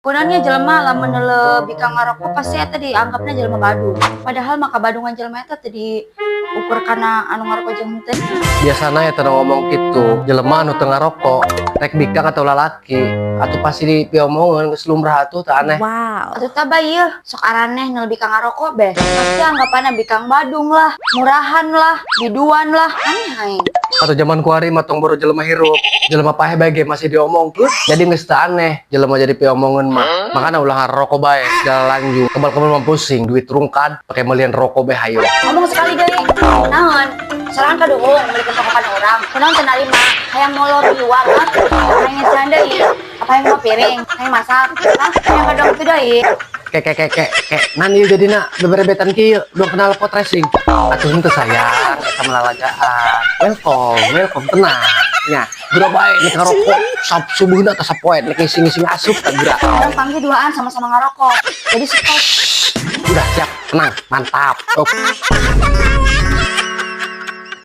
Kunaon nya jelema lamun neuleuh bikang ngarokok pasti eta dianggapna jelema badung. Padahal mah kabadungan jelema eta teu diukur kana anu ngarokok jeung henteu. Biasana ya teu ngomong gitu, jelema anu teu ngarokok, rek bikang atau lalaki, atuh pasti dipiomongeun, geus lumrah atuh, teu aneh. Wow. Atuh taba ieu sok araneh neuleuh bikang ngarokok be. Pasti anggapanna bikang badung lah, murahan lah, biduan lah, aneh aing. Atau zaman kuari mah tong boro jelema hirup, jelema paeh bae ge masih diomongkeun. Jadi geus teu aneh jelema jadi piomongeun mah. Makana ulah ngarokok bae, segala lanjut. Kebal-kebal mah pusing, duit rungkad, pake melian rokok bae hayo. Ngomong sekali deui. Naon? Sorangan kaduhung meulikeun rokokan urang. Kunaon teu narima? Hayang molor piuang, hah? Hayang ngisian deui? Apa hayang mau piring? Hayang masak? Hah? Hayang kadang itu deui? Ke ke ke ke ke, nan ieu jadina beberebetan kieu, udah knalpot racing. Atuh henteu, sayang, eta mah lalagaan. Welcome, welcome, tenang. Nya, geura bae nek ngarokok, sap subuhna teh sapoe nek ngising-ngising asup teh geura. Urang panggil duaan sama-sama ngarokok. Jadi stop. Udah siap, tenang, mantap. Oke.